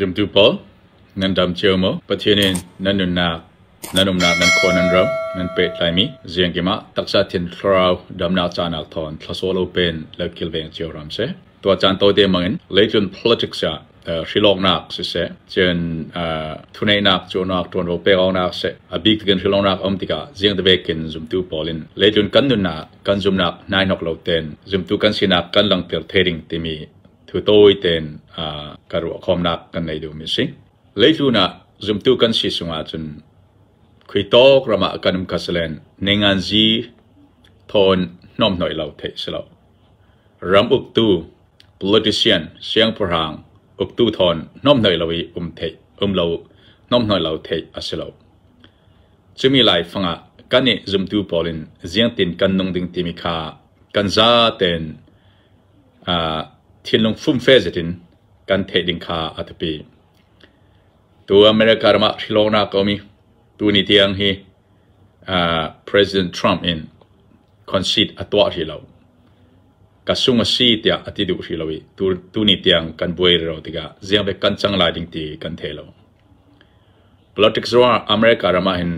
Zumtu pawl, nan dam cio maw? Pathian in nan nunnak, nan umnak, nan khua, nan ram, nan pehtlaimi ziangkim ah taksa thin thlarau damnak cahnak thawn thlasaw lo pen le kilveng cio hram seh. Tuah caan tawite mangin leitlun politics ah hrilawknak siseh, cun thuneihnak cunak ṭuanvo pek awknak seh, a bik takin hrilawknak a um tikah ziang tebek in zumtu pawl in leitlun kan nunnak kan zumnak hnainok lo ten zumtu kan sinak kan langhter thei ding timi thu tawi tein ka ruahkhawmnak kan nei duhmi a si. Leitlun ah zumtu kan si sung ahcun khui tawk ram ah kan um kha silen ninganzi thawn hnawmhnawih lo theih si lo. Ram uktu, politician, siangpahrang uktu thawn hnawmhnawih lo i um theih um lo hnawmhnawih lo theih a si lo. Cumi laifang ah kan i zumtu pawl in ziangtin kan nung ding timi kha kan zatein thinlung fumfe zet in kan theih ding kha a biapi. Tu America ram ah hrilawknak a um i tuni tiang hi President Trump in concede a tuah hrih lo. Ka sung a si tiah a ti duh hrih lo i tuni tiang kan buai rih lo tikah ziangvek kan cang lai ding ti kan thei lo. Politics ruangah America ram ah hin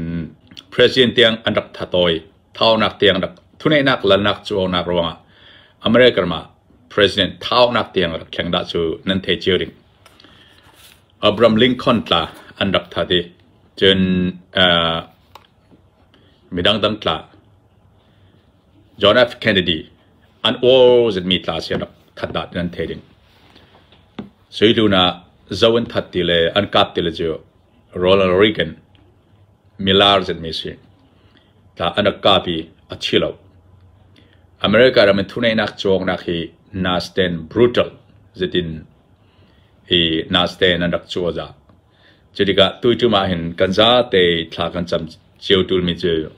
President tiang an rak thatawi. Thaunak tiang rak thuneihnak lalnak cuawnak ruangah America ram ah President thaunak tiang rak thleng dah cu nan thei cio ding. Abraham Lincoln tla an rak that i cun midang dang tla John F. Kennedy an aw zitmi tla si an rak that dah ti nan thei ding. Suilun ah zo an that ti le an kap ti le cu Ronald Reagan milar zitmi si. Tla an rak kap i a thi lo. America ram in thuneihnak cawknak hi nasten brutal zitin i nasten an rak cuah za. Cutikah tuitum ah hin kan zate thla kan cam cio tulmi cu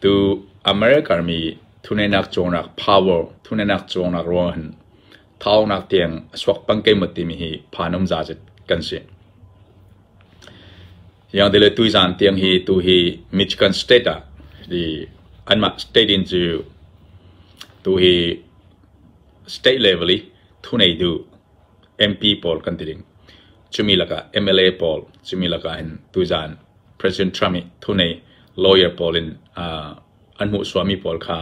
tu America mi thuneihnak cawknak power thuneihnak cawknak ruang hin thaunak tiang a suak pang ke mut timi hi phan um za zit kan si. Yang le tuizan tiang hi tu hi Michigan State ah di anmah state in cu tu hi state level i thunei du MP pawl kan ti ding. Cumi lakah MLA pawl cumi lakah hin tuzan President Trump i thunei lawyer pawl in an hmuh suami pawl kha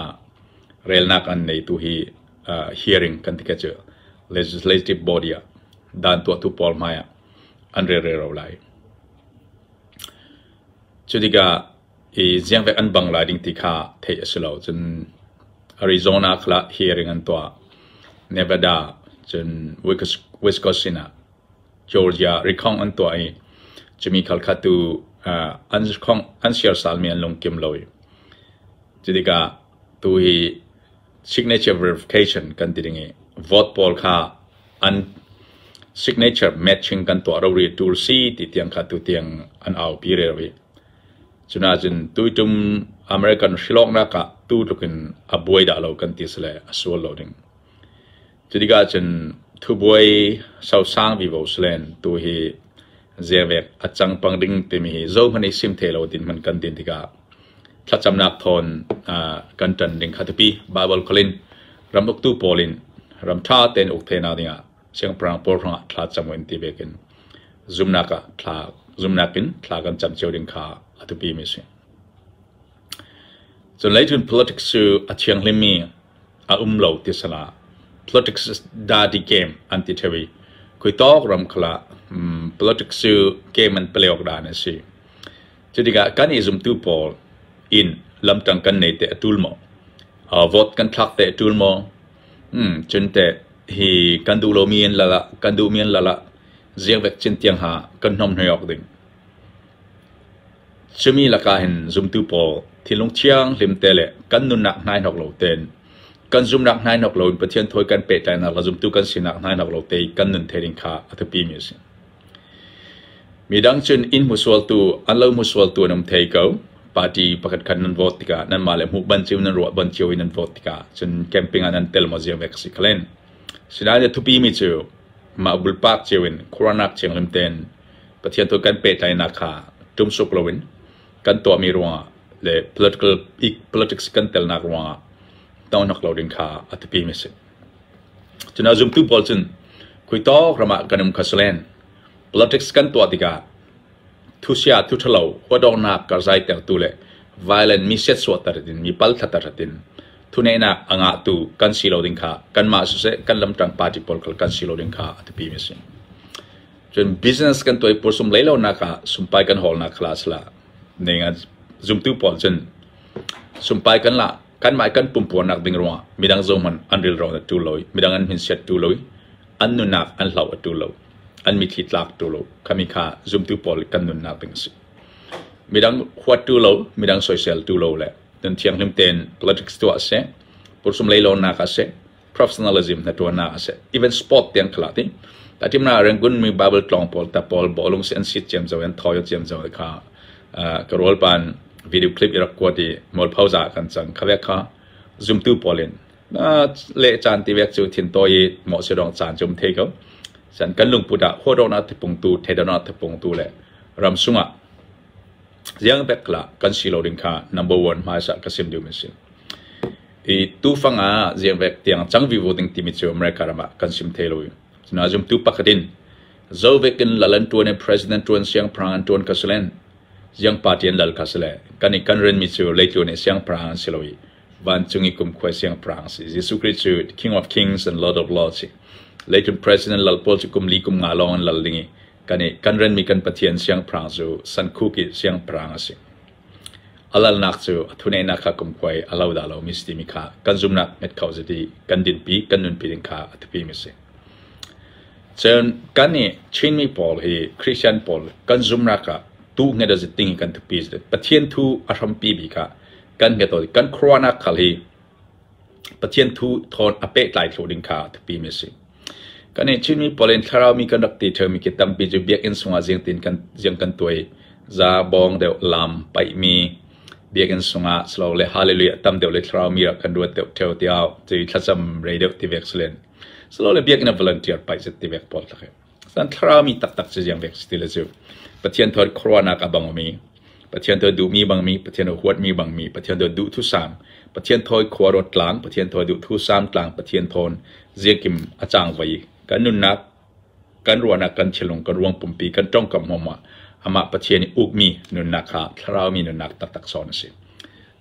relnak an nei tu hi hearing kan ti ke cu legislative body ah dan tuahtu pawl hmai ah an rel rero lai. Cu tikah i ziangvek an bang lai ding ti kha theih a si lo. Cun Arizona kha hearing an tuah. Nevada cun Wisconsin ah Georgia recount an tuah i cumi khal kha tu an an siarsalmi an lungkim lo i cu tikah tu hi signature verification kan ti ding i vote pawl kha an signature matching kan tuah rori tul si ti tiang kha tu tiang an aupi rero i cuna cun tuitum American hrilawknak ah tu tlukin a buai dah lo kan ti sile a sual lo ding. Cutikah cun thubuai sosang vivo silen tu hi zevek a cang pang ding timi hi zohmanh i sim the lo tin hman kan tin tikah thlacamnak thawn kan ṭan ding kha tipi Bible kholin ram uktu pawl in ram ṭha tein uk the nak dingah siangpahrang pawl hrangah thla cam in ti vekin zumnak ah thla zumnak in thla kan cam cio ding kha a thupi mi si. Cun leicun politics cu a thianghlim mi a um lo ti sala politics is dirty game an ti ṭheo i khui tawk ram khala politics cu game an paleok dan a si. Cutikah kan i zumtu pawl in lamṭang kan nei te a ṭul maw? Vote kan thlak te a ṭul maw? Cun teh hi kan duh lomi an lal ah, kan duhmi an lal ah ziangvek cin tiang ha kan hnomhnoi awk ding. Cumi lakah hin zumtu pawl thinlung thianghlim te le kan nunnak hnaihnok lo tein kan zumnak hnaihnok loin Pathian thawi kan pehtlainak le zumtu kan sinak hnaihnok lo te kan nun the ding kha a thupi mi a si. Midang cun inn hmusualtu, an lo hmusualtu an um thei ko. Party pakhat khat nan vote tikah nanmah le hmuh ban cio nan ruah ban cio in nan vote tikah cun camping ah nan tel maw ziang vek a si khalen. Sinain a thupi mi cu mah bulpak cio in khuaruahnak thianghlim tein Pathian tu kan pehtlainak kha ṭumsuk loin kan tuahmi ruangah le political politics kan telnak ruangah tonak lo ding kha a thupi mi a si. Cun a zumtu pawl cun khuitawk ram ah kan um kha si len. Politics kan tuah tikah thusia thuṭhalo huatawknak karzai tertu le violent mi siatsuahter in mi palthlater in thuneihnak a ngahtu kan si lo ding kha kanmah siseh kan lamṭang party pawl khal kan si lo ding kha a biapi mi a si. Cun business kan tuah i pursum lei lonak ah sumpai kan hawlnak kha la ning ah zumtu pawl cun sumpai kan la kanmah kan pumpuarnak ding ruangah midang zohhmanh an rilro a ṭul lo i midang an hminsiat ṭul lo i an nunnak an hloh a ṭul lo, an mitthli tlak ṭul lo. Khami kha zumtu pawl kan nunnak ding a si. Midang huat ṭul lo, midang soisel ṭul lo le nun thianghlim tein politics tuah a si, pursum leilonak a si, professionalism hnaṭuannak a si, even sport tiang khala ti. Tatimna Rangoon mi Bible tlawng pawl ta pawl bawlung si an sit ciam zo an thawi ciam zo kha ka rawl pan video clip i rak kuat i mualpho za kan cang kha vek kha zumtu pawl in le caan ti vek cu thin tawi i mawh si dong caan cu um thei ko. San kan lungput ah huadawnak thipungtu thedawnak thipungtu le ram sungah ziang vek la kan si lo ding kha number one hmaisa ka sim duh mi si. I tufang ah ziang vek tiang cang vivo ding timi cu America ram ah kan sim thei lo i cuna zumtu pakhat in zo vek in lal an tuan i president tuan siangpahrang an tuan ka silen ziang party an lal ka sile kan i kan ren mi cu leitlun i siangpahrang an si lo i vancung i kumkhua siangpahrang si. Jesuh Khrih cu King of Kings and Lord of Lords si. Leitlun president lal pawl cu kum li kum nga lawng an lal ding i kan i kan renmi kan Pathian siangpahrang cu sankhuk i siangpahrang a si. A lalnak cu a thuneinak kha kumkhua i a lo dah lo mi si timi kha kan zumhnak hmet kho zet i kan dinpi kan nunpi ding kha a thupi mi si. Cun kan i Chinmi pawl hi Christian pawl kan zumhnak ah tu hnget a zit ding hi kan thupi zet. Pathian thu a hrampi bik ah kan hnget kan khuaruahnak khal hi Pathian thu thawn a pehtlai thlu ding kha a thupi mi a si. Kan i Chinmi pawl in thlarau mi kan rak ti ṭheumi khi tampi cu biakinn sungah ziangtin kan ziang kan tuai za bawng deuh lam paihmi biakinn sungah silole hallelujah tam deuh le thlarau mi rak kan ruat deuh ṭheo tiah cui thlacam rei deuh ti vek silen silole biakinn ah volunteer paih zet ti vek pawl tlak San thlarau mi taktak cu ziang vek si ti le cu Pathian thawt khuaruahnak a bangmi Pathian thawi duhmi bangmi Pathian thawi huatmi bangmi Pathian thawi duh thusam Pathian thawi khua ruat tlang Pathian thawi duh thusam tlang Pathian thawn ziakim a cang vai kan nunnak kan ruahnak kan thinlung kan ruang pumpi kan tongkam hmawm ah amah Pathian i ukmi nunnak kha thlarau mi nunnak taktak sawn a si.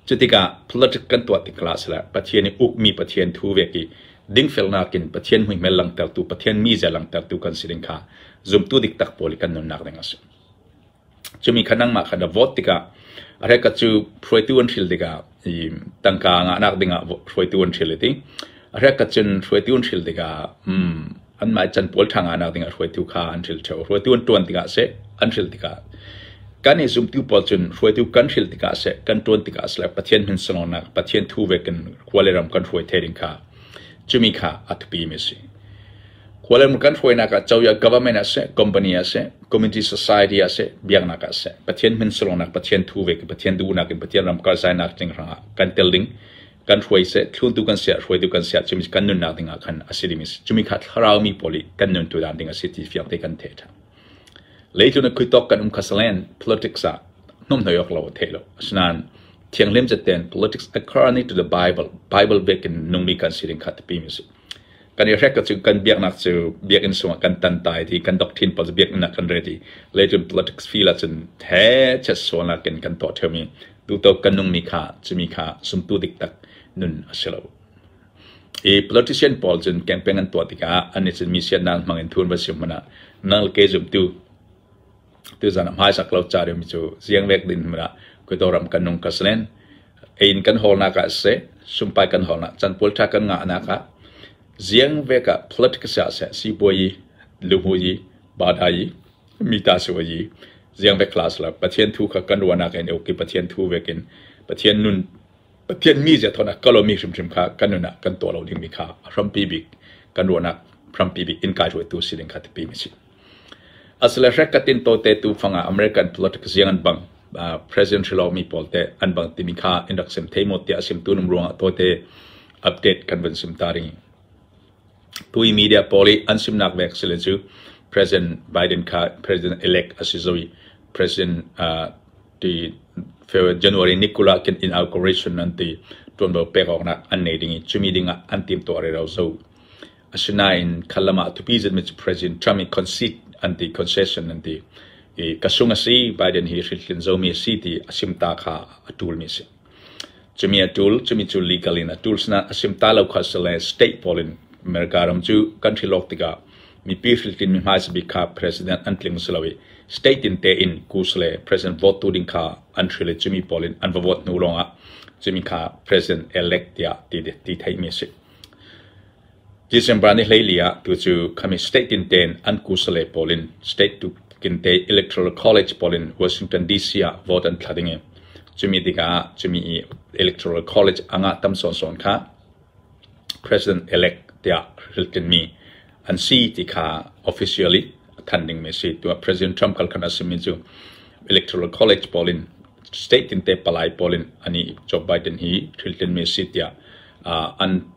Cutikah politic kan tuah tik la sila Pathian i ukmi Pathian thu vek i dingfelnak in Pathian hmuihmel langhtertu Pathian mizia langhtertu kan si ding kha zumtu dik tak pawl i kan nunnak ding a si. Cumi kha nangmah kha na vote tikah a hreka cu hruaitu an hril tikah i tangka ngahnak dingah hruaitu an hril i ti. A hreka cun hruaitu an hril tikah anmah can pawl ṭha ngahnak dingah hruaitu kha an hril ṭheo. Hruaitu an ṭuan tikah seh an hril tikah kan i zumtu pawl cun hruaitu kan hril tikah seh kan ṭuan tikah seh Pathian min sunglawnak Pathian thu ve kan khua le ram kan hruai the ding kha cumi kha a thupi mi a si. Khualem kan hruainak ah coia government ah seh, company ah seh, community society ah seh, biaknak ah seh, Pathian min sulawnak, Pathian thu ve Pathian duhnak in Pathian ram karzainak ding hrangah kan tel ding, kan hruai seh, thluntu kan siah, hruaitu kan siah, cumi kan nunnak ding ah khan a si ding cumi kha thlarau mi pawl i kan nun tu dan ding a si ti fiang te kan the tha. Leitlun a khuitok kan um khasalen politics ah hnomhnoi ok lo the lo. Asinain thianghlim zaten politics according to the Bible, Bible bek in nungmi kan si ding kha tipi mi si. Kan i hrek cu kan biaknak cu biakinn sungah kan tan tai ti kan doctrine pawl cu biakinn ah kan re ti leitlun politics field ahcun he chet sualnak in kan tuah ṭheumi tuto kan nungmi kha cumi kha sumtu dik tak nun a si lo. I politician pawl cun campaign an tuah tikah an nih cun mi siatnak hmang in thun va si hmanh ah nang le ke zumtu Tuzan ah hmaisak lo ca dingmi cu ziangvek din hmun ah Khuato ram kan nung ka selen. Ein kan hawlnak ah siseh, sumpai kan hawlnak, canpual ṭha kan ngahnak ah ziangvek ah politics ah seh, sipuayi, luhmuyi, badayi, mita suayi, ziangvek class la Pathian thu kha kan ruahnak in uki Pathian thu vekin Pathian nun Pathian mi zia thawnak kalomi hrimhrim kha kan nun ah kan tuah lo dingmi kha a hrampi bik kan ruahnak hrampi bik in kai hruaitu si ding kha tipi mi si. Asile hrek tin tawte tu fangah American politics ziang an bang president hrilomi pawl te an bang timi kha in rak sim thei maw tiah sim tu num ruangah tawte update kan vun sim ta ring. Tui media pawl i an simnak vek sile cu President Biden kha president elect a si zoi president ti January ni kul ah khin inauguration an ti tuanvo pek awknak an nei ding i cumi ding ah an tim tuah rero zo. Asinain khalam ah thupi zetmi cu President Trump i concede an ti, concession an ti. I ka sung a si, Biden hi hriltlin zomi a si ti a sim ta kha a ṭulmi a si. Cumi a ṭul, cumi cu legal in a ṭul. Sinain a sim ta lo kha si le state pawl in America ram cu kan hrilawk tikah mipi hriltlin mi hmaisa bik kha president an tling si lo i state in te in kus le president vote tu ding kha an hril i cumi pawl in an va vote hnu lawngah cumi kha president elect tiah ti, ti theihmi a si. December ni 14 ah tu cu khami state in ten an kusale pawl in state tu kinte electoral college pawl in Washington DC ah vote an thla ding i cumi tikah cumi i electoral college anga tam sawn sawn kha president elect tiah hriltinmi an si ti kha officially a than dingmi a si. Tu ah President Trump kal khan a simi cu electoral college pawl in state tinte palai pawl in ani Joe Biden hi hriltinmi a si tiah an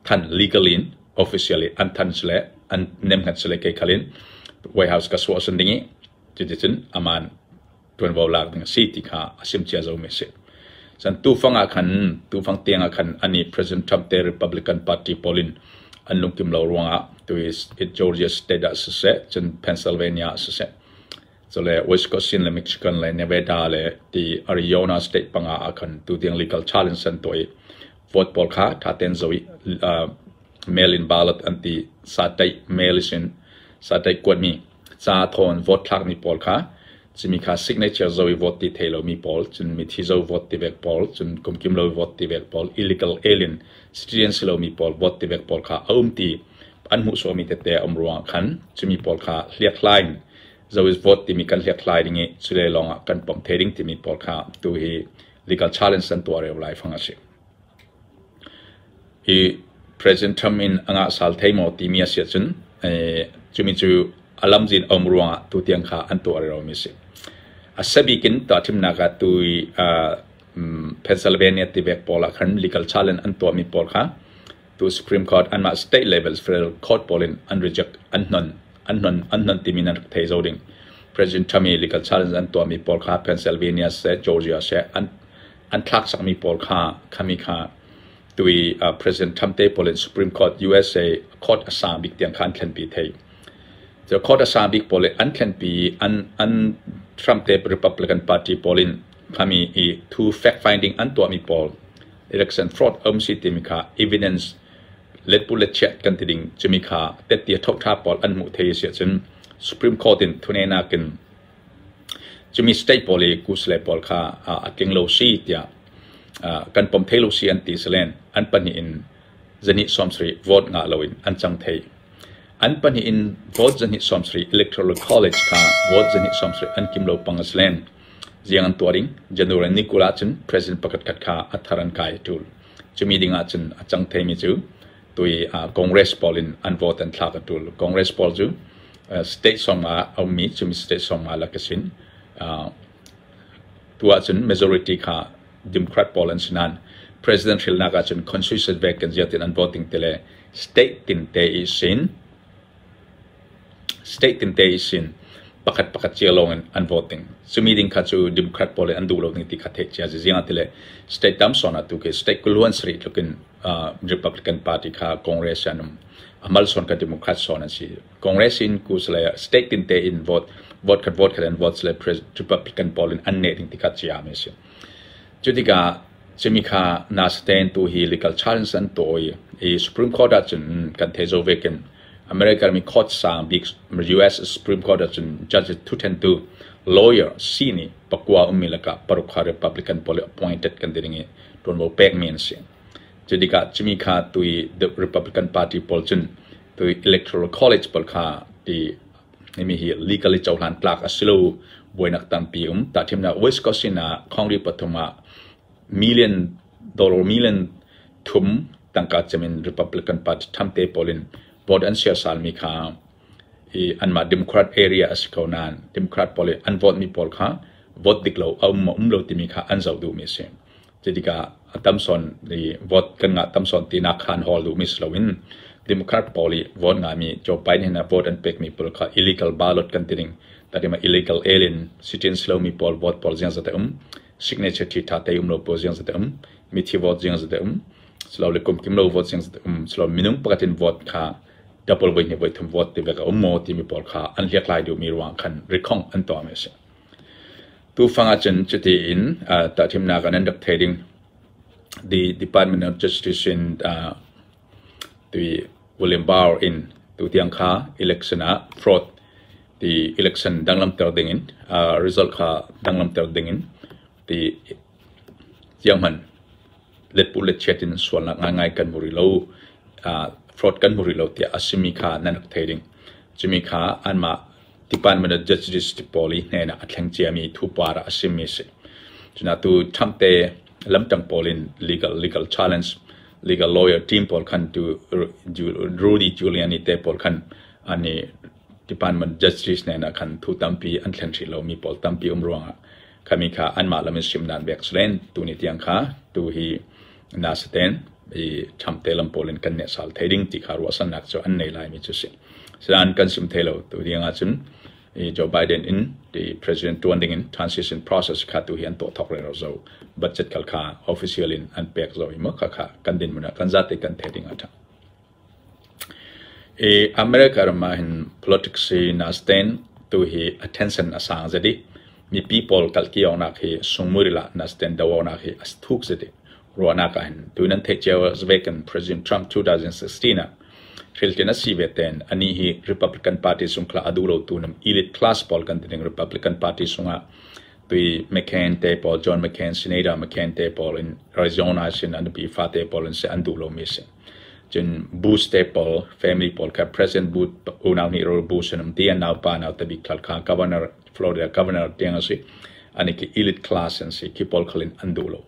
than legally in officially an than sile an nemhngat sile kei khal in White House ka suah sun ding i cuticun aman ṭuanvo lak ding a si ti kha a sim cia zomi a si. Cun tufang ah khan tufang tiang ah khan ani President Trump te Republican Party pawl in an lungkim lo ruangah tu hi Georgia state ah siseh cun Pennsylvania ah siseh cule Wisconsin le Michigan le Nevada le ti Arizona state panga ah khan tu tiang legal challenge an tuah i vote pawl kha ṭha tein zoh i mail in ballot an ti sa-ṭaih mail in sa-ṭaih kuatmi ca thawn vote thlakmi pawl kha cimi kha signature zo i vote ti thei lomi pawl cun mithi zo vote ti vek pawl cun kumkim lo vote ti vek pawl illegal alien citizen si lomi pawl vote ti vek pawl kha a um ti an hmuhsawhmi tete a um ruangah khan cumi pawl kha hliakhlai in zo is vote timi kan hliakhlai ding i cule lawngah kan pom thei ding timi pawl kha tu hi legal challenge an tuah reu lai fang a si. Hi President Trump in a ngah sal thei maw timi a si ahcun cumi cu a lamzin a um ruangah tutiang kha an tuah riomi a si. A sabik in tuahthimnak ah tu Pennsylvania tivek pawl ah khan legal challenge an tuahmi pawl kha tu Supreme Court anmah state level federal court pawl in an reject an hnon an hnon an hnon timi nan rak thei zo ding. President Trump i legal challenge an tuahmi pawl kha Pennsylvania seh Georgia seh an an thlak sakmi pawl kha khami kha tui President Trump te pawl in Supreme Court USA court a sang bik tiang kha an thlenpi thei. So court a sang bik pawl an thlenpi an an Trump te Republican Party pawl in khami i thu fact finding an tuahmi pawl election fraud um si timi kha evidence letpu letchiat kan ti ding cumi kha tette thokṭha pawl an hmuh thei si ahcun Supreme Court in thunenak in Cumi state pawl i kusle pawl kha a tling lo si tiah kan pom thei lo si an ti salen an pahnih in zahnih 70 vote ngah loin an cang thei. An pahnih in vote zahnih 70 electoral college kha vote zahnih 70 an kim lo pang a silen ziang an tuah ding January ni 20 ahcun president pakhat khat kha a thar an kai a ṭul. Cumi ding ahcun a cang theimi cu tui Congress pawl in an vote an thlak a ṭul. Congress pawl cu state song ah a ummi cumi state song ah lak a sin. Tu ahcun majority kha Democrat pawl an si nain president hrilnak ahcun constitution vek kan zia tin an voting te le state tin te i sin State tinte i sin pakhat pakhat cio lawng in an voting. Cumi ding kha cu Democrat pawl in an duh lo ding ti kha theih cia ziang ah tile state tam sawn ah tu khi state kuluan sarih tluk in Republican Party kha Congress an um. Amal sawn kha Democrat sawn an si. Congress in ku sale state tinte in vote vote khat vote khat an vote sale Republican pawl in an ne ding ti kha cia mi si. Cu tikah cumi kha nasaten tu hi legal challenge an tuah i Supreme Court ah cun kan thei zo vekin America mi court sang bik US Supreme Court ah cun judge thuthentu lawyer sini pakua ummi lakah paruk kha Republican pawl appointed kan ti ding i tuanvo pekmi an si. Cu tikah cumi kha tui the Republican Party pawl cun tui Electoral College pawl kha ti Himi hi legally cohlan tlak a si lo. Buainak tampi um. Tahthimnak Wisconsin ah Congress pathum ah million dollar million thum tangka cem in Republican Party thamte pawl in vote an siarsalmi kha i anmah Democrat area a si ko nain Democrat pawl i an vote mi pawl kha vote dik lo a um maw um lo timi kha an zoh duhmi a si. Cutikah a tam sawn i vote kan ngah tam sawn tinak kha an hawl duhmi si loin Democrat pawl i vote ngahmi Joe Biden he vote an pekmi pawl kha illegal ballot kan ti ding tatima illegal alien citizen si lomi pawl vote pawl ziang zat a um signature thi tha te um lo pawl ziang zat a um mithi vote ziang zat a um silole kum kim lo vote ziang zat a um silole minung pakhat in vote kha. Double voi hnih voi thum vote ti vek a um maw timi pawl kha an hliakhlai duhmi ruangah khan rikhong an tuahmi a si. Tufang ahcun cuti in tahthimnak ah nan rak thei ding. The Department of Justice in tui William Barr in tutiang kha election ah fraud ti election danglamter dingin result kha danglamter dingin ti tiang hman letpu letchiat in sualnak ngaingai kan hmu rih lo, fraud kan hmu rih lo tiah a simi kha nan rak thei ding. Cumi kha anmah Department of Justice ti pawl i hnenah a thleng ciami thupar ah a simi a si. Cuna tu Trump te lamtang pawl in legal challenge, legal lawyer team pawl khan tu Rudy Giuliani te pawl khan an i Department Justice hnenah khan thu tampi an thlen hrih lomi pawl tampi um ruangah khami kha anmah lam in sim dan bek slen tuni tiang kha tu hi nasaten i Trump te lam pawl in kan ne sal thei ding ti kha ruahsannak cu an nei lai mi cu si. Sinan kan sim thei lo. Tu ding ah cun i Joe Biden in the president tuan ding in transition process kha tu hi an to thok re ro zo budget khal kha official in an pek zo i mo kha kha kan din mun kan zate kan the ding atha. I America ram ah hin politics hi nasten tu hi attention a sang zet i mipi pawl kalki awknak hi sungmuri lah nasten do awknak hi a thuk zet i ruahnak ah hin tu nan theih cio vekan President Trump 2016 ah hriltin a si ve ten ani hi Republican Party sung khla adu lo tu nam elite class pawl kan ti ding Republican Party sungah tui McCain te pawl John McCain, Senator McCain te pawl in Arizona sin an nupi fa te pawl in se an duh lo mi si. Cun Bush te pawl family pawl kha President Bush unau nih ro Bush an um ti an naupa nau tabik khal kha governor Florida governor tiang a si. Ani khi elite class an si khi pawl khalin an duh lo.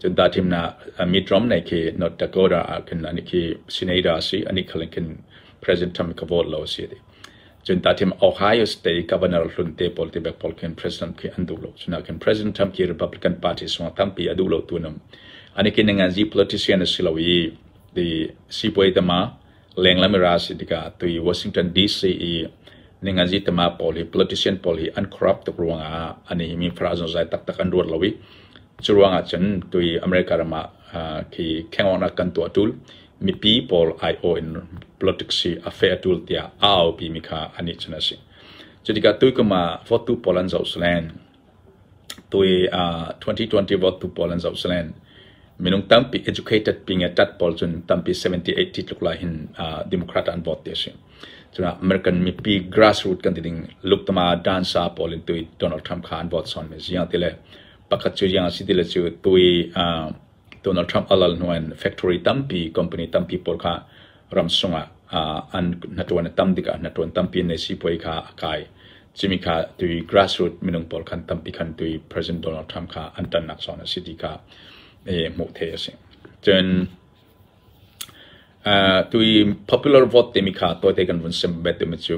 Cun ta thimna Mitt Romney khi North Dakota ah khin ani khi senator a si ani khalin khin President Trump ka vote lo si ti. Cun ta thim Ohio State governor hlun te pawl ti bek pawl khin President khi an duh lo. Cun khin President Trump khi Republican Party sungah tampi a duh lo tu nam. Ani khi ningan zi politician a si lo i ti sipuai tama lenglam ra si tikah tui Washington DC i ningan zi tama pawl hi politician pawl hi an corrupt tuk ruangah ani hi mi fra zai taktak an ruat lo i cu ruangah cun tui America ram ah khi khengawnak kan tuah tul mipi pawl aiawh in politics hi a fe a tul tiah a aupi mi kha anih cun a si. Cutikah tuikum ah vote tu pawl an zoh salen tui 2020 vote tu pawl an zoh salen minung tampi educated ping e tat pawl cun tampi 70 80 tluk lai hin Democrat an vote ti a si. Cuna American mipi grassroots kan ti ding luktama dansa pawl in tui Donald Trump kha an vote son mi ziang ti le pakhat cu ziang a si ti le cu tui Donald Trump a lal hnu in factory tampi, company tampi pawl kha ram sungah an hnaṭuan a tam tikah hnaṭuan tampi an nei sipuai kha a kai. Cimi kha tui grassroots minung pawl khan tampi khan tui President Donald Trump kha an ṭannak zawn a si ti kha hmuh theih a si. Cun tui popular vote timi kha tawite kan vun sim bet timi cu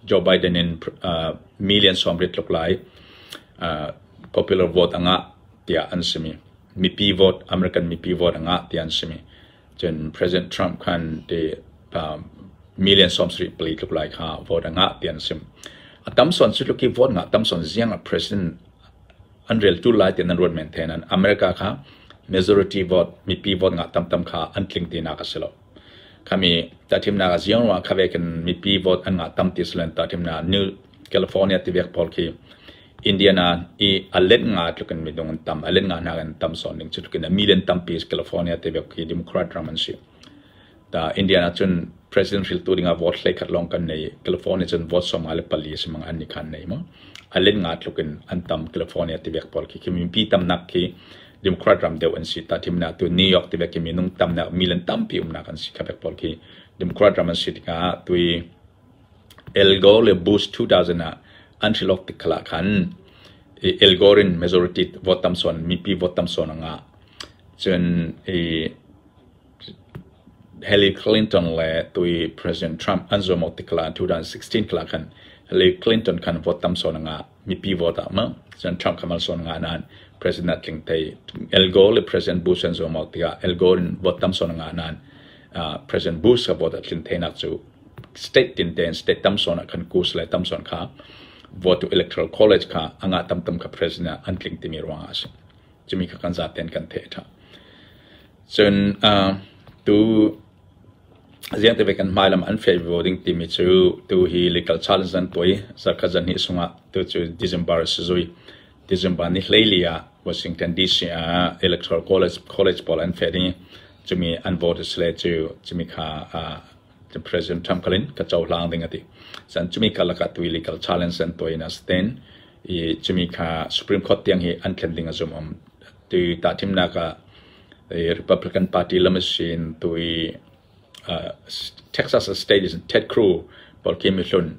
Joe Biden in million 70 tluk lai popular vote a ngah tiah an simi. Mipi vote, American mipi vote a ngah tiah an simi. Cun President Trump khan ti million 74 tluk lai kha vote a ngah tiah an sim. A tam sawn cu tluk hi vote ngah tam sawn ziang ah President an rel tu lai tiah nan ruat men the nan America kha majority vote mipi vote ngah tamtam kha an tling tinak a si lo. Khami tahthimnak ah ziang ruangah kha ve kan mipi vote an ngah tam ti siloin tahthimnak New California ti vek pawl khi Indiana i a let nga tluk in midung an tam, a let nga hna an tam sawn ding cu tluk in a million tampi California ti vek khi Democrat ram an si. Ta Indiana cun president hriltu dingah vote 11 lawng kan nei. California cun vote 54 si mang an ni khan nei mo. A let nga tluk in an tam California ti vek pawl khi khi mipi tamnak khi Democrat ram deuh an si. Ta thimnak tu New York ti vek khi minung tamnak million tampi umnak an si kha vek pawl khi Democrat ram an si tikah tui Al Gore le Bush 2000 ah an hrilok tik khala khan Al Gore in majority vote tam sawn mipi vote tam sawn anga cun i Hillary Clinton le tui President Trump an zuam tik khala 2016 khala khan Hillary Clinton khan vote tam sawn anga mipi vote ah ma cun Trump kha mal sawn nga nain President tling thei Al Gore le President Bush an zuam tikah Al Gore in vote tam sawn nga nain President Bush ka vote a tlin theinak cu state tin tein state tam sawn ah khan kus le tam sawn kha vote to electoral college kha anga tam tam kha president an tling timi ruangah a si. Cumi kha kan zaten kan the tha. Cun tu. Ziang te ve kan hmailam an feh vivo ding timi cu tu hi legal challenge an tuah i zarkhat zarhnih sungah tu cu December a si zui. December ni 14 ah Washington DC ah Electoral College pawl an feh ding i cumi an vote a si le cu cumi kha President Trump khalin ka cohlang ding a ti. Cun cumi karlak ah tu hi legal challenge an tuah in a si i cumi kha Supreme Court tiang hi an thlen ding a zum um. Tu tahthimnak ah Republican Party lam a si in tu i Texas State is Ted Cruz pawl khi mihlun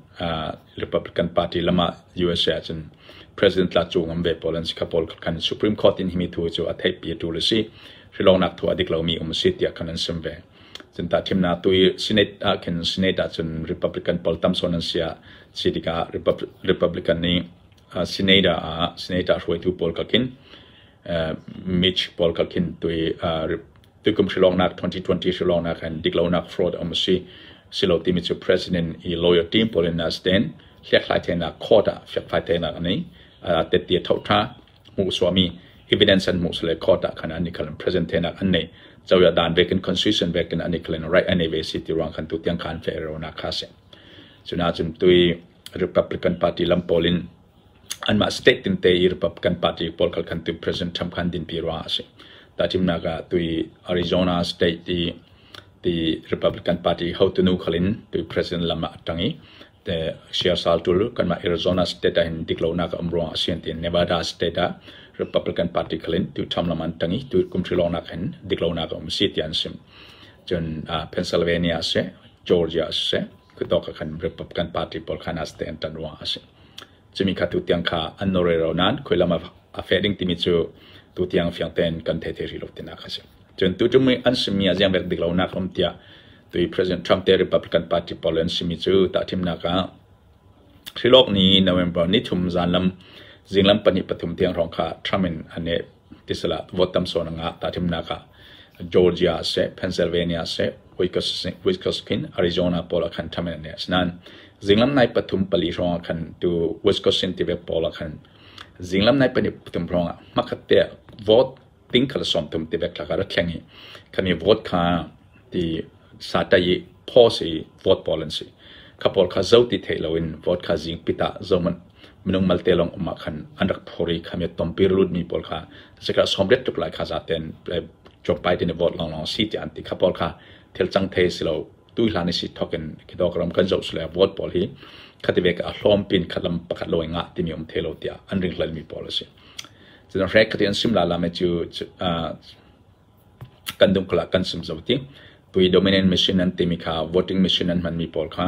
Republican Party lam ah USA ahcun President tla cu ngam ve pawl an si. Kha pawl khan Supreme Court in himi thu cu a theihpi a ṭul a si. Hrilawngnak thu a dik lomi um a si tiah khan an sim ve. Cun tahthimnak tu i Senate ah khin Senate ahcun Republican pawl tam sawn an si ah si tikah Republican nih Senator ah Senator hruaitu pawl ka khin Mitch pawl ka khin tui tuikum hrilawngnak 2020 hrilawngnak han diklonak fraud um si silo timi cu president i lawyer team pawl in sten hliakhlai thenak court ah fiakfai thenak ani tette tho tha hmuh suami evidence an hmuh sile court ah khan ani khalan present thenak an nei choya dan vekin constitution vekin ani khalan right ani ve si ti ruang khan tu tiang khan fe ro na kha se cuna cun tui Republican Party lam pawl in anmah state tinte i Republican Party pawl khal khan tu President Trump khan dinpi ruangah a si. Tahchimnak ah tui Arizona state i ti Republican Party hotunu khalin tui President lam ah a ṭang i te siasal tul kanmah Arizona state ah hin diklonak a um ruangah a si an ti. Nevada state ah Republican Party khalin tu Trump lam an ṭang i tu kum hrilawngnak hin diklonak a um si tiah an sim. Cun Pennsylvania seh, Georgia seh, Kutawk ah khan Republican Party pawl khan as te an ṭan ruangah a si. Cumi kha tutiang kha an nawr rero nain khuilam a feh ding timi cu tutiang fiang tein kan thei thei rih lo tinak a si. Cun tuṭum i an simi a ziang vek dik lonak um tiah tui President Trump te Republican Party pawl an simi cu tahthimnak ah Hrilawk ni November ni thum zanlam zinglam pahnih pathum tiang hrawng kha Trump in an i tisala vote tam sawn a ngah. Tahthimnak ah Georgia seh, Pennsylvania seh, Wisconsin, Arizona pawl ah khan Trump in an i. Asinain zinglam nai pathum pali hrawng ah khan tu Wisconsin tive pawl ah khan zinglam nai pahnih pathum hrawng ah hmakhat te vote ting kha 30 tive thlak a ra thleng i khami vote kha ti satai i pause i vote pawl an si. Kha pawl kha zo ti theih loin vote kha zing pit ah zohmanh minung malte lawng um ah khan an rak phur i khami tompi lutmi pawl kha sikah 80 tluk lai kha zaten Joe Biden i vote lawnglawng si tiah an ti. Kha pawl kha thil cang thei si lo tu hlan i si thokin khidok ram kan zoh sule vote pawl hi khati ve ka a hlawm pin khatlam pakhat lo ngah timi um the lo tiah an ring hlel mi pawl a si. Cun hrek khati an sim la la me cu kan dungkal ah kan sim zo ti. Tui dominant machine an timi kha voting machine an hmanmi pawl kha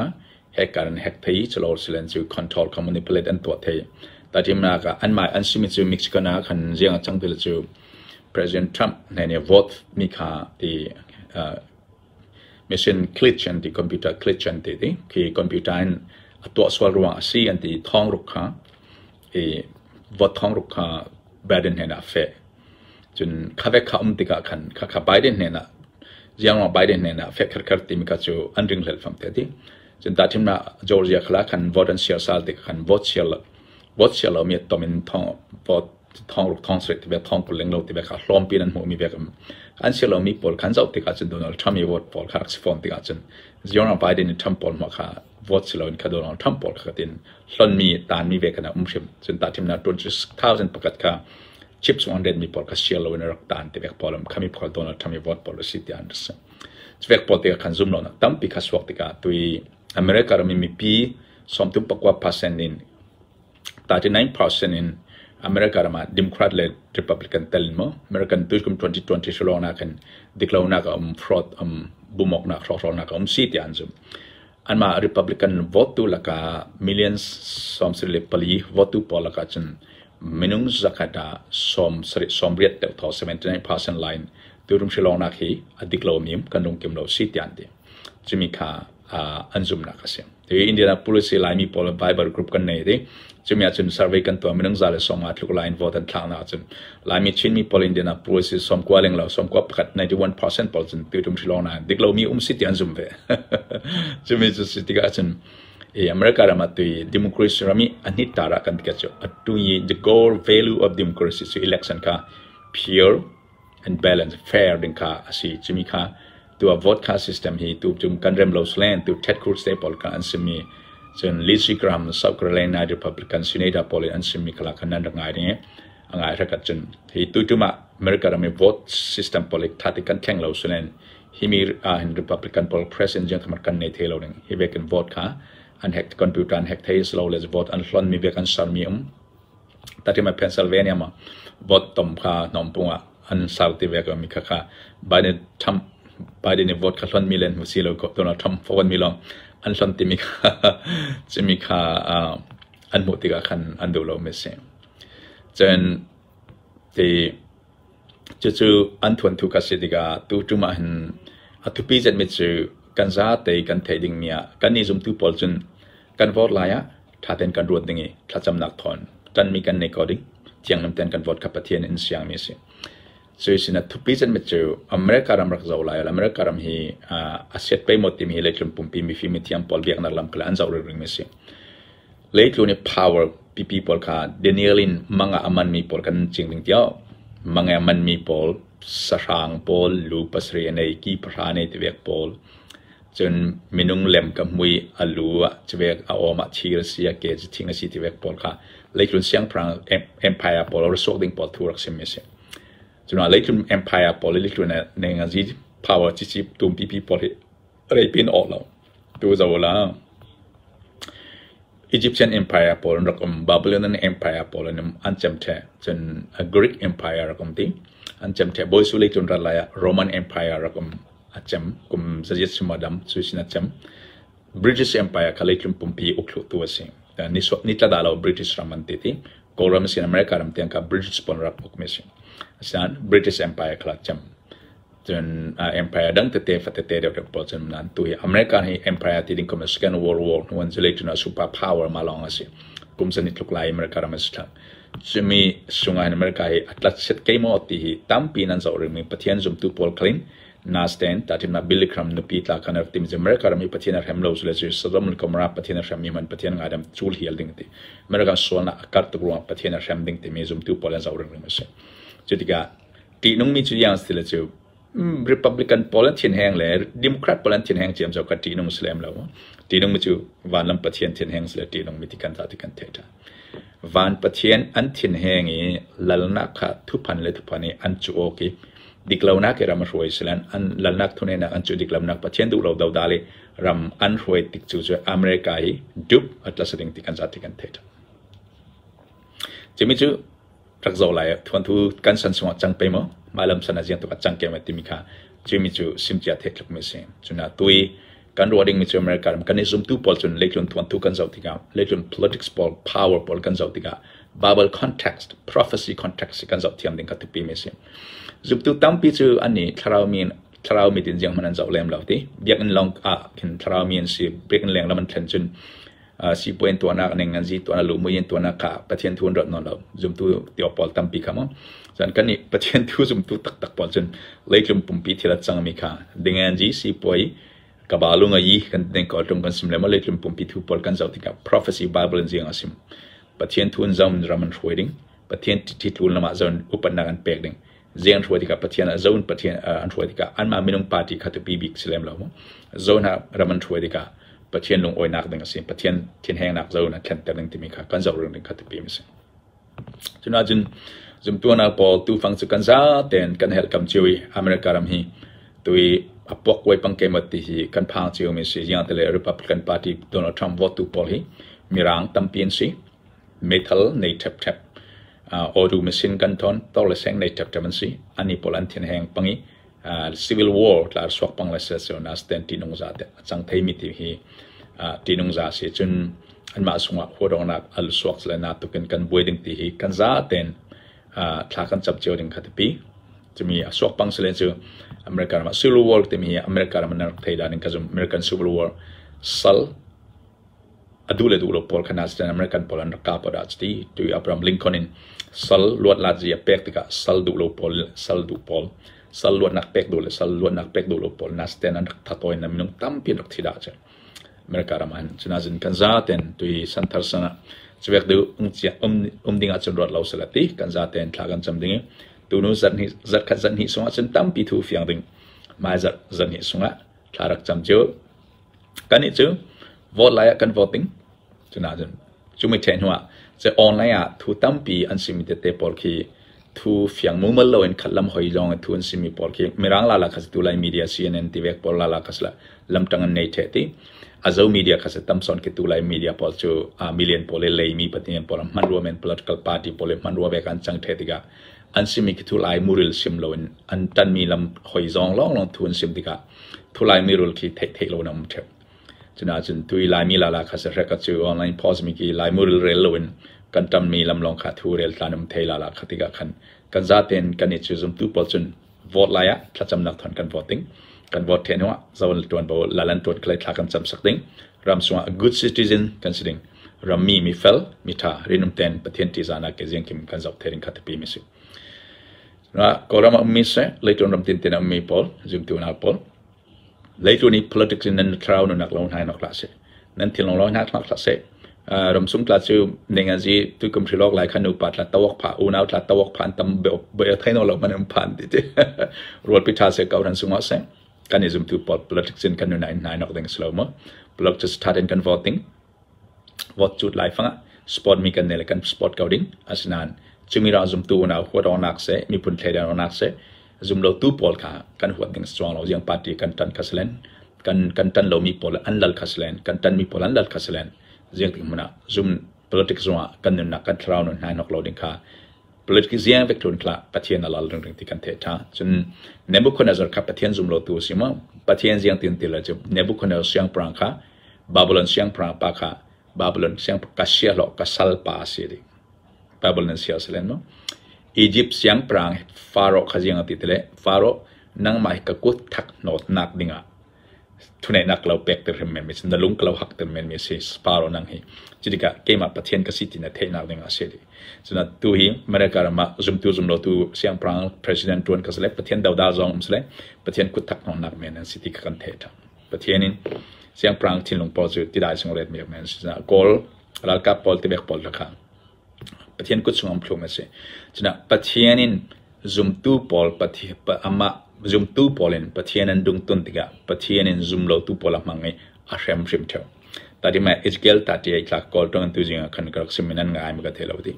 hacker an hack thei chalo silen cu control kha manipulate an tuah thei. Tatimnak ah anmah an simi cu Michigan ah khan ziang a cang ti cu President Trump ne nih vote mi kha ti machine glitch an ti, computer glitch an ti ti khi computer in a tuah sual ruang a si an ti thong ruk kha i vote thong ruk kha Biden hnenah a feh. Cun kha vek kha um tikah khan khakha Biden hnenah ziangruang Biden hnenah feh kherkher timi kha cu an ringhlel fam te ti. Cun tahthimnak Georgia khala khan vote an siar sal tikah khan vote siar lo vote siar lomi a tom in thong vote thong ruk thong sarih ti ve thong 20 leng lo ti ve kha hlawmpi in an hmuhmi vek um. An siar lomi pawl khan zoh tikah cun Donald Trump i vote pawl kha rak si fawn tikah cun ziangruang Biden i Trump pawl hmuh kha vote si loin kha Donald Trump pawl kha tin hlonmi taanmi ve kana um hrim. Cun tahthimnak 20,000 kha chips 100 mi pawl kha siar loin a rak taan ti vek pawl um khami pawl Donald Trump i vote pawl a si tiah an si. Cuvek pawl tikah khan zum lonak tampi kha suak tikah tui America ram i mipi 39% in 39% in America ram ah Democrat le Republican tel in maw American tuikum 2020 hrilawnak hin diklonak a um, fraud um, bumawknak hrawkhralnak a um si tiah an zumh. Anmah Republican vote tu lakah millions 74 vote tu pawl lakah cun minung zakhat ah 78 deuh thaw 79% line turum hrilawngnak hi a dik lomi kan lungkim lo si tiah an ti. Cumi kha an zumnak a si. Hi Indianapolis i Laimi pawl Bible group kan nei ti. Cumi ahcun survey kan tuah minung 150 tluk lai in vote an thlaknak ahcun Laimi Chinmi pawl Indianapolis i 90 leng lo 91 91% pawl cun tutum hrilawng na dik lomi um si ti an zum ve. Cumi cu si tikah cun i America ram ah tui democracy ram i a hnit tar ah kan ti cu atu i the goal value of democracy cu election kha pure and balance fair ding kha a si. Cumi kha Tu ah vote kha system hi tu cum kan rem lo slen tu Ted Cruz te pawl kha an simi, cun Lindsey Graham, South Carolina Republican Senator pawl in an simi khala khan nan rak ngai ding i a ngai hrakat. Cun hi tu tum ah America ram i vote system pawl hi tha ti kan thleng lo slen himi ah hin Republican pawl president jiang thamat kan nei the lo ding. Hi vekin vote kha an hack, computer an hack thei slo le vote an hlon mi vek an sar mi um. Tatima Pennsylvania ma vote tom kha hnompung ah an sar ti vek mi kha kha Biden Trump Biden i vote kha hlon mi len hmu si lo ko. Donald Trump fawon mi long an hlon ti mi kha chimi kha an hmuh tikah khan an duh lo mi si. Cun ti cucu an thuan thu kha si tikah tu tum ah hin a thupi zet mi cu kan za te kan theih ding mi ah kan ni zumtu pawl cun kan vote lai ah ṭha tein kan ruat ding i thlacamnak thawn ṭanmi kan nei ko ding. Thianghlim tein kan vote kha Pathian in siangmi a si. Cu sin a thupi cenmi cu America ram rak zoh lai. America ram hi a siat pei maw timi hi leitlun pumpi mifim mithiam pawl biaknak lam kha an zoh ringring mi a si. Leitlun i power pipi pawl kha Daniel in mang ah a manmi pawl kan cing ding tiao. Mang i a manmi pawl sahrang pawl lu pasarih a nei, ki pahra a nei ti vek pawl. Cun minung lem ka mui, a lu ah civek, a awm ah thir a si, a ke cu thing a si ti vek pawl kha leitlun siangpahrang empire pawl a suak ding pawl thu rak sim mi a si. Cun ah leitlun empire pawl i leitlun nengazi power cici tum pipi pawl hi reipin awh lo tu zo la. Egyptian Empire pawl an rak um, Babylonian Empire pawl an um, an cem ṭheh. Cun Greek Empire rak um ti. An cem ṭheh. Bawi Sule cun rat lai ah Roman Empire rak um, a cem. Kum zaziat sima dam cu sin a cem. British Empire kha leitlung pumpi ukthluhtu a si. Ni tla dah lo British ram an ti ti. Kawlram sin America ram tiang kha British pawl rak ukmi a si. Asinain British Empire kha cem. Cun empire dang tete fatete deuh deuh pawl cun nain tu hi America hi empire ti ding kum Second World War hnu an zulei cun super power ma lawng a si. Kum zan i tluk lai America ram a si thlang. Cumi sungah hin America hi a tlat set kei maw ti hi tampi nan zoh ringmi Pathian zumtu pawl khalin nasten tathimnak Billy Graham nupi tla khan rak tim America ram hi Pathian a hrem lo sule cu Sodom le Gomorrah Pathian a hrem mi man Pathian ngaidam cul hial ding ti America sualnak a karh tuk ruangah Pathian a hrem ding timi zumtu pawl an zoh ring ring a si. Cu tikah ṭihnungmi cu iang si le cu Republican pawl an thinheng le Democrat pawl an thinheng ciam cu ka ṭihnung si lem lo. Ṭihnungmi cu vanlam Pathian thinheng si le ṭihnungmi ti kan za ti kan theih ṭhan. Van Pathian an thinheng i lalnak kha thuphan le thuphan i an cu awk i diklonak i ram a hruai silan an lalnak thunenak an cu diklonak Pathian duh lo dodal i ram an hruai tik cu cu America hi dup a tla ding ti kan za ti kan theih ṭhan. Cumi cu rak zoh lai thuanthu kan san sungah cang pe maw mah lam san ah ziang tuk ah cang ke ma timi kha cumi cu simcia theih tluk mi si. Cuna tui kan ruah ding mi cu America ram kan i zumtu pawl cun leitlun thuanthu kan zoh tikah, leitlun politics pawl, power pawl kan zoh tikah Bible context, prophecy context kan zoh thiam ding kha tupi mi si. Zumtu tampi cu an i thlarau mi, thlarau mi tin ziang hman an zoh lem lo ti. Biakinn lawng ah khin thlarau mi an si, biakinn leng lam an thlen cun sipuain tuahnak ning an zi tuahnak, lumui in tuahnak kha Pathian thu an rat nawn lo zumtu tio pawl tampi kha mu. Cun kan nih Pathian thu zumtu taktak pawl cun leitlung pumpi thil a cangmi kha dingan ji sipuai kabalu nga yi kan ding ko tlung kan sim le mo. Leitlung pumpi thu pawl kan zoh tikah prophecy Bible in ziang a sim, Pathian thu in zam ram an hruai ding, Pathian thitlun lamah zon upatnak an pek ding, ziang hruai tikah Pathian a zon Pathian an hruai tikah anmah minung party kha tupi bik si lem lo mu. Zon ha ram an hruai tikah Pathian lungawinak ding a si, Pathian thinhengnak zon a thlenter ding timi kha kan zoh ding kha tupi a si. Cuna cun zumtuanak pawl tufang cu kan za tein kan helh kam cio i America ram hi tui a puak kuai pang kemat ti hi kan phang cio mi si. Ziang tele Republican Party Donald Trump vote tu pawl hi mirang tampi an si, meithal nei ṭhep ṭhep, awdu machine kan thawn tor le seng nei ṭhep ṭhep an si. Ani pawl an thin heng pang i civil war tlar suak pang le sel na stand tinung za te chang thei mi ti hi tinung za si. Cun anmah sungah huadongnak al suak le na tukin kan buai ding ti hi kan za ten thla kan chap cio ding kha tipi cumi a suak pang selen cu America ram civil war timi hi America ram an rak thei dan in ka zum. American Civil War sal a duh le duh lo pawl kha nazitan American pawl an rak kap dah cuti tu Abraham Lincoln in sal luat lat zi a pek tikah sal duh lo pawl, sal duh pawl, sal luatnak pek duh le sal luatnak pek duh lo pawl nazitan an rak thatawi na minung tampi an rak thi dah cu America ram ah. Cunazin kan zaten tui santhar sana chuek du um um ding ah cun ruat lo sala ti kan zaten thla kan cham ding i tunu zat ni zat khat zat ni sungah cun tampi thu fiang ding. Hmaizarh zarhhnih sungah thla rak cam cio. Kannih cu vote lai ah kan voting. Cuna cun cumi ṭheh hnu ah online ah thu tampi an simi tete pawl khi thu fiang mumal loin khat lam hoi lawng in thu an simi pawl khi Mirang lala kha si tu lai media CNN ti vek pawl lala kha si la lamṭang an nei ṭheh ti. Azo media kha si tam sawn khi tu lai media pawl cu million pawl le leimi pathian pawl hman rua men political party pawl le hman rua vek an cang ṭheh tikah an simi khi thu lai muril sim loin an ṭanmi lam hoi zawng lawnglawng thu an sim tikah thu lai mirul khi theih theih lo na um ṭheu. Cunahcun tui Laimi lala kha sahrek a cu online post mi ki Lai muril rel loin kan ṭammi lam lawng kha thu rel tlan um thei lala kha tikah khan kan zaten kan i cu zumtu pawl cun vote lai ah thlacamnak thon kan vote ding. Kan vote the hnu ah zawn ṭuanvo lalan ṭuan khalai thla kan cam sak ding. Ram sungah good citizen kan si ding. Rammi mi fel, mi ṭha, rinum ten Pathian ṭihzahnak ke ziangkim kan zoh the ding kha tipi mi si. Kawlram ah ummi seh, leitung ram tintin ah ummi pawl, zumtu hna pawl, leitung i politics in nan thlarau nunnak lo hna nok hlah seh. Nan thinlung lo hna hlah seh. Ramsung tla cu ningazi tuikum hrilok lai khan nupa tla tawak pha unau tla tawak pha an tam be thai no lo man um phan ti ti rual pi tha se ko ran sungah seh kan i zumtu pawl politics in kan nuna in hnai nok ding slow mo politics tha den kan voting Vote cut lai fangah sport mi kan nei le kan sport ko ding. Asinain cumi ra zumtu unau huat awknak seh, miphun thleidan awknak seh, zumlotu pawl kha kan huat ding si lo. Ziang party kan ṭan kha si len, kan kan ṭan lomi pawl an lal kha si len, kan ṭanmi pawl an lal kha si len. Ziang tik hmun ah zum politics zongah kan nunnak kan thlarau nun hna nok lo ding kha politics ziang vek tlun khla Pathian a lal ring ti kan theih ṭha. Cun Nebuchadnezzar kha Pathian zum lotu a si maw? Pathian ziang tin ti le cu Nebuchadnezzar siangpahrang kha Babylon siangpahrang pa kha Babylon siangpahrang ka siahlawh ka salpa a si dih. Babylon sia si len maw? Egypt siangpahrang Pharaoh kha ziang a ti tile Pharaoh nangmah hi ka kut thak hnawtnak dingah thuneihnak lo pek ter hrim men mi si na lung ka lo hak ter men mi si Pharaoh nang hi cutikah keimah Pathian ka si ti na theihnak ding ah si dih. Cuna tu hi America ram ah zumtu zumlotu siangpahrang president tuan ka si le Pathian dodal zong um si le Pathian kut thak hnawhnak men an si ti kha kan theih ṭhan. Pathian in siangpahrang thinlung pawl cu tidai chung ret mi men si. Kawl ralkap pawl tibek pawl kha Pathian kut chung am thlum a si. Cuna Pathian in zumtu pawl amah zumtu pawl in Pathian an dungtun tikah Pathian in zumlotu pawl a hmang i a hrem hrim theu. Tadi ma Ezekiel 38 tla kawl tong an tu zinga khan ka rak sim in an ngai ma ka thei lo ti.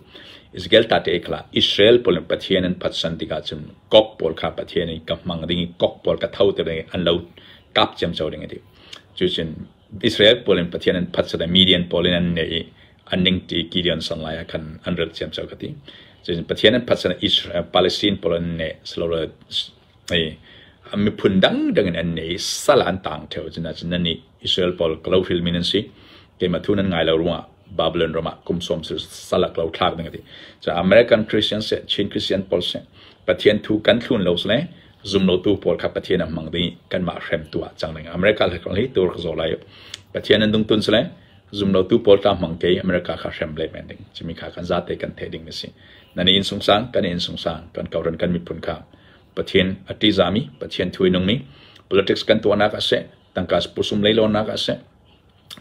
Ezekiel 38 khala Israel pawl in Pathian an phatsan tikah cun kok pawl kha Pathian in ka hmang ding i kok pawl ka tho te ding an lo kap ciamco ding a ti. Cucun Israel pawl in Pathian an phatsat i Midian pawl in an ne i an ningṭi Gideon san lai ah khan an rat ciamco ka ti. Cucun Pathian an phatsat i Israel Palestine pawl an ne silo ei miphun dangdang in an ne i sal an tang theo cun ahcun nannih Israel pawl ka lo hrilmi nan si keimah thu nan ngai lo ruangah Babylon ram ah kum sawm sal ah ka lo thlak ding a ti. Cu American Christian seh Chin Christian pawl seh Pathian thu kan thlun lo sile zumlotu pawl kha Pathian a hmang ding kanmah hremtu ah cang ding. America le hi tur ka zaw lai. Pathian an dungtun sile zumlotu pawl ta hmang ke America kha hrem le men ding. Cimi kha kan zate kan the ding si. Nan in sungsang kan in sungsang kan kauran kan miphun kha Pathian a ṭihzami Pathian thui nungmi politics kan tuahnak ah seh tangka pusum leilawnak ah seh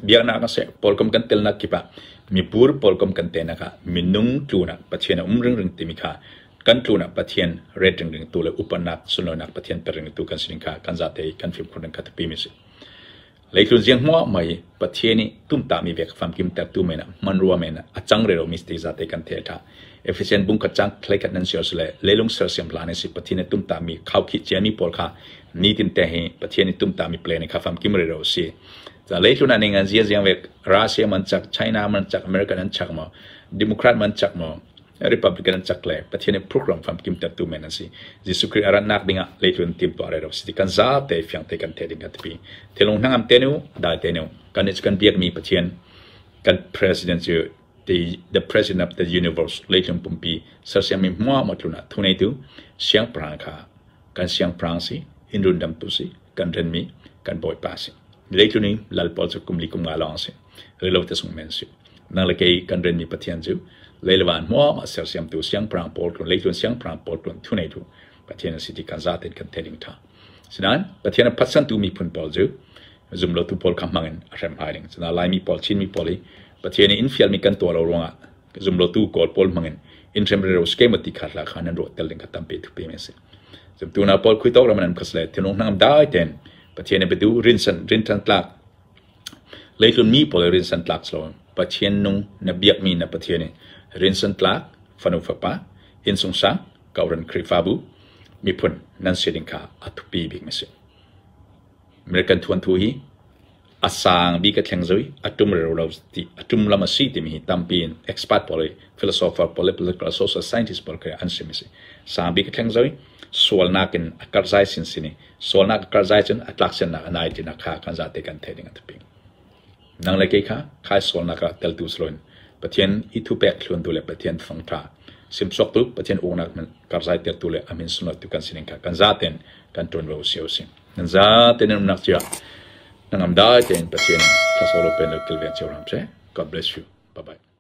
biaknak ah seh pawlkom kan telnak kip ah mipur pawlkom kan tenak ah minung tlunak Pathian a um ringring timi kha kan tlun ah Pathian ret ringring tu le upanak sunlawinak Pathian per ringring tu kan si ding kha kan zate i kan fimkhur ding kha tipi mi si. Leitlun ziang hmuah mai Pathian i tumtahmi vek famkim tertu men ah hmanrua men ah a cang rero mi ti zate kan the tha. Efesian bung khat cang thlei khat nan siar sile leilung sersiam hlan i si Pathian i tumtahmi khaukhih ciami pawl kha nitin te hi Pathian i tumtahmi plan kha famkim rero si. Ca leitlun ah ning an zia ziang vek Russia man chak China man chak American an chak mo Democrat man chak mo Republican an cak le Pathian i program famkim tertu men an si. Jesuh Khrih a ratnak dingah leitlun timtuah re ro si kan zate fiang te kan the ding kan tipi. Thinlung hnangam te nu, dai te nu. Kan nih cu kan biakmi Pathian kan president cu the president of the universe leitlung pumpi sersiammi hmuahhmuah tlun ah thuneitu siangpahrang kha kan siangpahrang si, inn rundamtu si, kan renmi kan bawipa si. Leitlun in lal pawl cu kum li kum nga lawng si. Rilo te sung men si. Nang le kei kan renmi Pathian cu lei le van hmuahmah sersiamtu siangpahrang pawl tlun leitlun siangpahrang pawl tlun thuneitu Pathian a si ti kan zaten kan theih ding ṭha. Sinain Pathian a phatsantu miphun pawl cu zumlotu pawl kha hmang in a hrem hai ding. Cuna Laimi pawl Chinmi pawl i Pathian i inn fialmi kan tuah lo ruangah zumlotu Kawl pawl hmang in inn hrem rero skema ti kha hla kha nan ruah tel ding kha tampi thupi mi a si. Tuna pawl khui tawk ram an khas le thinlung hnangam dai ten Pathian i biadu rinsan rinṭhan tlak leitlun mi pawl rinsan tlak slo Pathian nung na biakmi na Pathian i rinsan tlak fanu fapa innsung sang kauran Khrihfabu miphun nan si ding kha a thupi bik mi si. American thuanthu hi a sang bik a thleng zoi a tum rero lo ti a tum lam a si timi hi tampi in expert pawl philosopher pawl le political social scientist pawl khi an sim si. Sang bik a thleng zoi sualnak in a karzai sin sin i sualnak a karzai cun a tlak siannak a nai tinak kha kan zate kan theih ding a thupi. Nang le kei kha khai sualnak ah teltu siloin Pathian i thupek thluantu le Pathian fangṭha simsuaktu Pathian uknak karzai tertu le a min sunlawihtu kan sining kha kan zaten kan ṭuanvo cio a si. Nan zaten nan umnak cio ah hnangam dai tein Pathian in thlasawlo pen lo kilveng cio hram seh. God bless you. Bye bye.